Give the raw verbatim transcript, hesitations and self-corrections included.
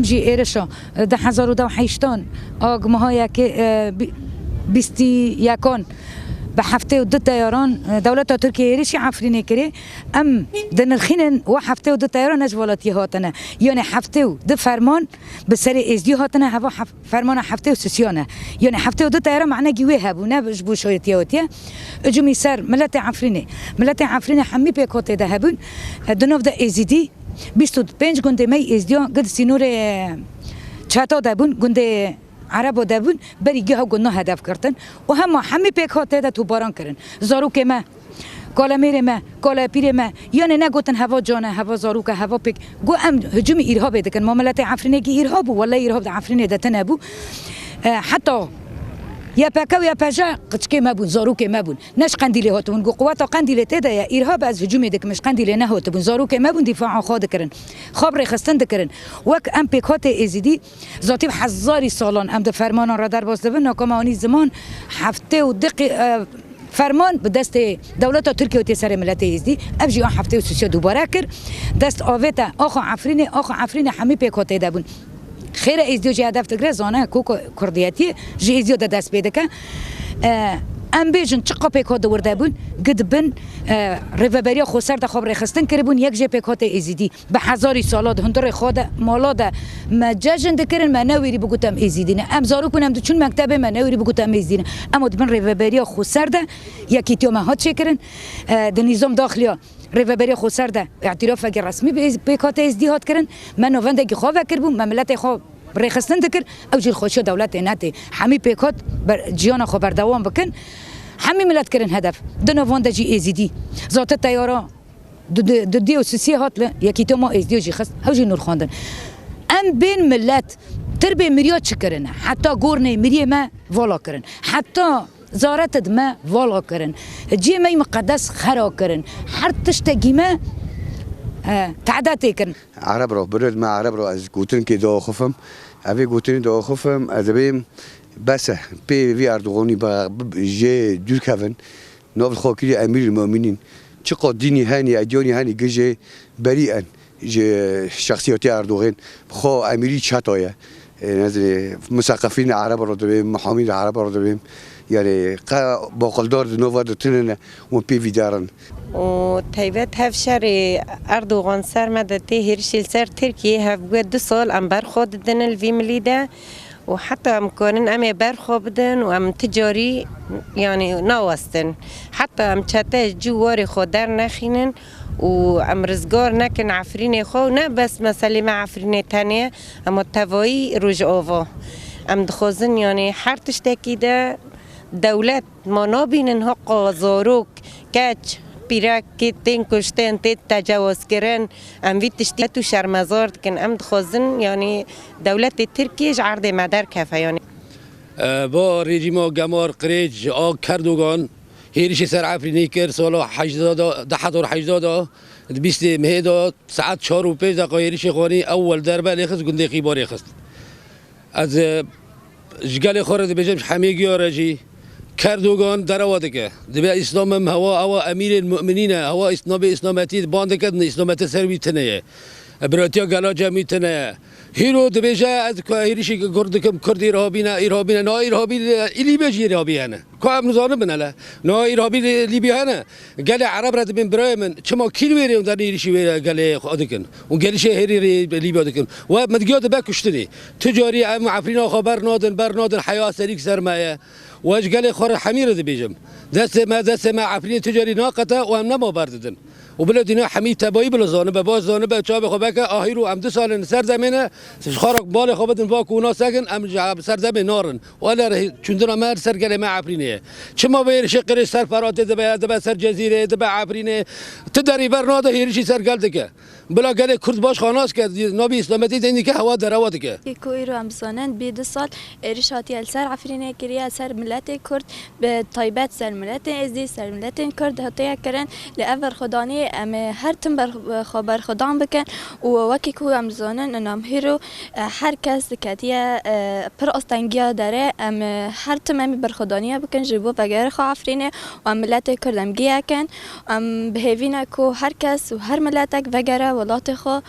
Jî êrişa du hezar û heştan a meha yekê, e, bî-, bîstî yekan bi heftê û du teyaran, e, dewleta Tirkiyê êrişî Efrînê kirê. Em dinirxînin wa heftê û du teyaran ne ji welatiyê hatine. Yanê heftê û du ferman bi serê Êzdî hatine, heva hef-, fermana heftê û sisiyan e. Yanê heftê û du teyara manekî wê hebû, ne ji bo şayetiya hatiye. Hicûmî ser miletê Efrînê. Miletê Efrînê hemî pêkhatê de hebûn. E, di nav de Êzidî, bîst û pênc gundê me yî Êzdiya gid sînorê, e, çeta de bûn, gundê Erebo de bûn, berî giha gundna hedef girtin. Û hema hemî pêkhatê de tûbaran kirin. Zarokê me, kalemêrê me, kalepîrê me, yanê negotin heva can e, heva zarok e, heva pêk. Got em hicûmî îrhabê dikin. Ma miletê Efrînê kî îrhab bû? Wele îrhab di Efrînê de tine bû. E, heta Y P K û Y P J qiçkê me bûn, zarokê me bûn. Ne ji Qendîlê hatibûn. Got quweta Qendîlê tê de ye, îrhab ez hicûmê dikim, ji Qendîlê nehotibûn. Zarokê me bûn, dîfaa xwe dikirin. Xwe bi rêxistin dikirin. Wek em pêkhatê Êzidî, zatî bi hezarî salan em di fermanan re derbas dibin, naka me anî ziman heftê û du qî-, e, ferman bi destê dewleta Tirkiye û tê serê miletê Êzdî. Ev jî a heftê û sisiya dubare kir. Dest avête axa Efrînê, axa Efrînê hemî pêkhatê de bûn. Xêre Êzdiyo jî hedef digire, zane ku ku-, kurdiyetiyê ji Êzdiyo de dest pê dike. E, em bêjin çiqa pêkhat di wir de bûn, gid bin, e, rêveberiya xweser de xwe bi rêxistin kiribûn, yek jê pêkhatê Êzidî. Bi hezarî sala di hundirê xwe de, mala de me cejn dikirin, me newêrî bigot em Êzidî ne. Em zarok bûn, em diçûn mektebê, me newêrî bigot em Êzidî ne. Ema di bin rêveberiya xweser de yekîtiya me hat çêkirin. E, di nîzam daxiliya rêveberiya xweser de îtirafekî resmî bi êz-, pêkhatê Êzidî hat kirin. Me navendekî xwe vekiribû, me miletê xwe rêxistin dikir, ew jî xweşiya dewletê netê. Hemî pêkhat ber-, ciyana xwe berdewam bikin. Hemî milet kirin hedef. Di nav wan de jî Êzidî. Zate teyara Du, du, du dê û sisiyê hat li yekîtiya ma Êzdiyo jî xist, ew jî nûr xwendin. Em bên milet, tirbê miriya çi kirine? Heta gornê miriyê me vala kirin. Heta zaretid me vala kirin. Ciyê me yî miqedes xera kirin. Her tiştekî me, e, tehdetê kirin. Ereb re, birêd me Ereb re ez gotinkê diaxifim. Evê gotinê diaxifim, ez dibêm bes e. Pê vî Erdoganî be, bi, jê dûr kevin. Nav xwe kiriye Emîrul Mumînîn. Çiqa dînî henî, edyanî henî gijê berî en ji şexsiyetê Erdogan. Xwe Emîrî çeta ye. E, nezî, miseqefîn Ereb re dibêm, mihamîn Ereb re dibêm. Yani qe baqildar di nava de tune ne, wan pê vî derin. û taybet hev şerê Erdogan ser me de tê hêrişê li ser Tirkiyê hev bûye du sal em berxwe didin li vî milî de. û heta em karin em ê berxwe bidin û em ti carî, yanî, nawestin. Heta em çete ji cî warê xwe dernexînin û em rizgar nekin Efrînê xwe û ne bes meselê me Efrînê tenê ye, ema tevayî Rojava. Em dixwazin, yanî, her tiştekî de dewlet Ma nabînin heqa zarok, keç, pîrek tên kuştin, tên tecawizkirin, em vî tiştî tu şermezar dikin. Em dixwazin, yanî dewletê Tirkiyê ji erdê me derkeve, yanî. E, ba rejîma gemar qirêj a Kerdogan hêrişê ser Efrînê kir, sala hejda de, du hezar hejda de, di bîstê mehê de, saet çar û pênc deqa hêrişê xwanî ewel derbe lê xist gundê Xîbarê xist. Ez, e, ji gelê xwe re dibêjim, ji hemî giya re jî Kerdogan derewa dike. Dibe Îslam em hewa, hewa emîrên mu'minîn e, hewa Îs-, navê Îslametî ban dike, Îslametî ser wî tune ye. E, biratiya gela cem wî tune ye. Hîro dibêje, ez ku hêrişî Kurd dikim, Kurd îrhabî ne, îrhabî ne. Na îrhabî, e, î Lîbê jî îrhabî hene. Ku em nizanibin hele. Niha îrhabî li Lîbya hene. Gelê Ereb re dibên birayê min. Çima kî li wê rê û dernê êrişî wê gelê xwe dikin? Û gelî şê hêrî rê Lîbya dikin. We min digiya dibe kuştinê. Tu carî em Efrîna xwe ber nadin, ber nadin, heya serî ser me ye. We ji gelê xwe re hemî re dibêjim. Destê me, destê me Efrînê tu carî naqete û em nema berdidin. Û bila dîna hemî tebayî bila zanibe, baş zanibe, çavê xwe veke, ahîr û em du sal in li ser demê ne, ji xwe re balê xwe bidin, va ku nas sekin, em ji serdemê narin. Wele re çûndina me li ser gelê me Efrînê ye. Çima vê êrişê qirêj ser Feratê dibe, dibe ser Cezîrê, dibe Efrînê? Ti derî ber nade hêrişî ser gel dike. Bila gelê Kurd baş xwe nas ke, navê Îslametî tên dike, hewa derewa dike. Ku îro em zanin, bî du sal êriş hatiye li ser Efrînê kiriye, ser miletê Kurd, bi taybet ser miletên Êzidî, ser miletên Kurd hatiye kirin. Lê ev berxwedaniyê em ê her tim ber-, xwe berxwedan bikin û wekî ku em dizanin, ina em hîro, e, her kes diketiye, e, pir astengiya derê, em, e, her tim em ê berxwedaniya bikin ji bo vegerê xwe Efrînê û em miletê Kurd em giyekin. Em bi hêvî ne ku her kes û her miletek vegere welatê xwe.